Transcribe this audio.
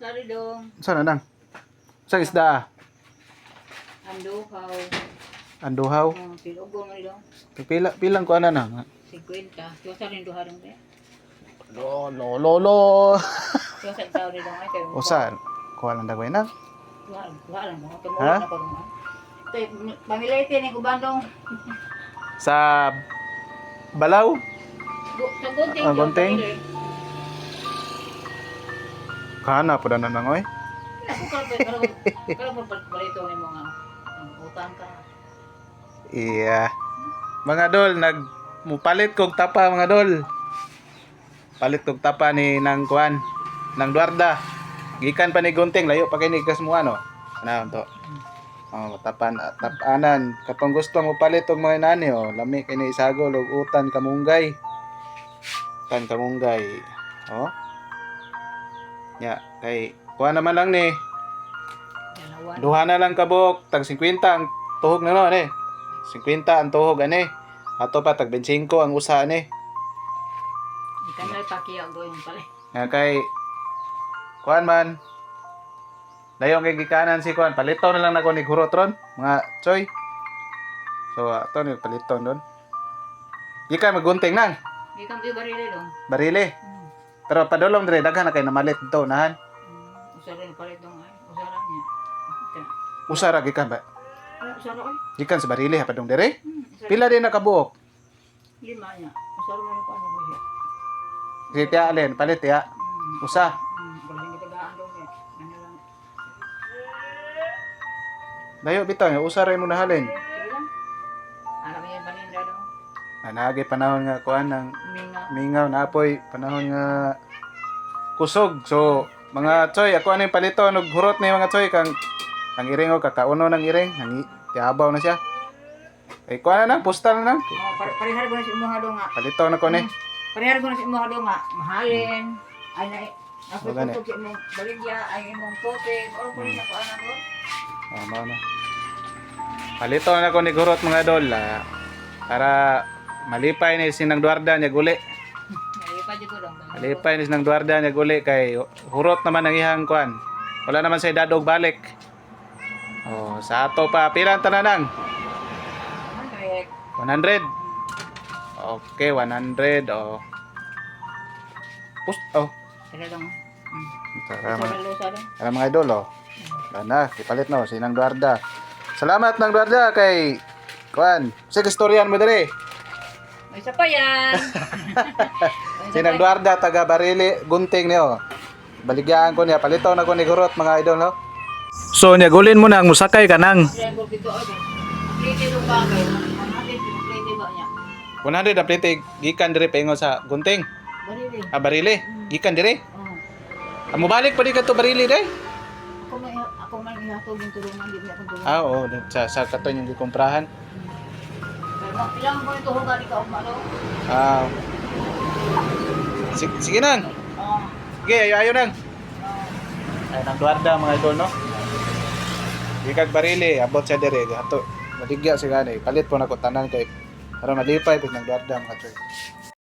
Sorry dong. Saan na nang? Sa isda ah? Anduhaw. Anduhaw. Oh, pilogo man dong. Pila pilang ko ana na. 50. Tuwa rin duha dong kaya. Lo lo lo lo. Tuwa sa tao rin dong ay kayo. Usa kuha lang dagway na. Tuwa tuwa lang mo. Ha? Tumulo na ko dong. Tay pamilay ni uban dong. Sa Balaw. Sa gunting. Ah, gunting? Kana po na nang oy. Ako karon palito ni mga utang ka. Iya. Mga dol, nag mupalit kog tapa, mga dol. Palit kog tapa ni nang kuan, nang Duarda. Gikan pa ni Gunting, layo pa kay ni kasmuan, oh. Ano to? Oh, tapan tapanan. Katong gusto mo palit og mga nani, oh, lami kay ni isagol og utan kamunggay. Utan kamunggay. Oh. Ya, kay kuan naman lang ni. Dalawa. Duha na lang kabuk, tag 50 ang tuhog na no, ane. 50 ang tuhog ane. Ato pa tag 25 ang usa ane. Ikan na pakiyaw do yung pala. Nga kay kuan man. Dayon kay gikanan si kuan, palito na lang nako ni Hurot ron, mga choy. So ato ni paliton doon. Gikan magunting nang, Gikan di barile dong. barile. Pero padulong dire daghan na kay namalit dito nahan. Usa rin palit dong ay. Usa ra niya. Usa ra gikan ba? Usa ra oy. Gikan sa barile ha padung dire. Usa ra. Pila din nakabuok? Lima niya. Usa ra man ko ano ko siya. Si Tia Allen, palit ya. Usa. Wala yung gitagaan dong eh. Ano lang. Dayo bitaw, usa ra mo nahalin. Sige lang. Alam niya paninda dong. Anagi panahon nga kuan ng Minga. mingaw na apoy panahon nga kusog. So mga choy, ako ano yung palito og hurot ni mga choy kang ang iring og kakauno ng iring, nang tiabaw na siya. Ay kuan na nang postal na nang. Oh, parehar ko na si imuha dong nga. Palito na ko ni. Parehar ko na si imuha dong nga. Mahalin. Ay na ako Oh, gani. ko sa imong baligya ay imong pote. Oro ko rin ako anak ko. Oh, mao na. Palito na ko ni hurot, mga idol, ah, para malipay ni sinang Duarda niya guli. Nalipa jud ko dong. Malipay ni sinang Duarda niya guli kay hurot naman ang ihang kuan. Wala naman sa dadog balik. Oh, sa ato pa pila ang tanan? 100. 100. Okay, 100. Oh. Pust oh. Sila dong. Tara mga, Sa lusa dong. tara mga idol, oh. Wala na, ipalit na oh, sinang Duarda. Salamat ng Duarda kay kuan. Sige, istoryan mo diri. May isa pa yan. Sinang Duarda taga Barili, Gunting niyo. Baligyaan ko niya, palitaw na ko ni Gurot, mga idol, no. So niya gulin mo na ang musakay ka nang Sila ko pito ay. Plate dong ba kay? 100 plate ba niya? 100 ang plate gikan diri paingon sa Gunting. Barili. Ah, Barili. Gikan diri. Oh. Ah, mobalik pa di ka to Barili day. Ako man ihatog yung tulungan, di niya akong tulungan. Ah, oo, sa katon yung gikumprahan. Pero ilang ko yung tuhugan ni ka ugma do? Ah. Sige nang. Oo. Sige, ayo ayo nang. Oo. Ay nang Duarda, mga idol, no. Gikag Barili, abot siya dire ato. Maligya siya gani. Palit po nako tanan kay para malipay pud nang Duarda, mga choy.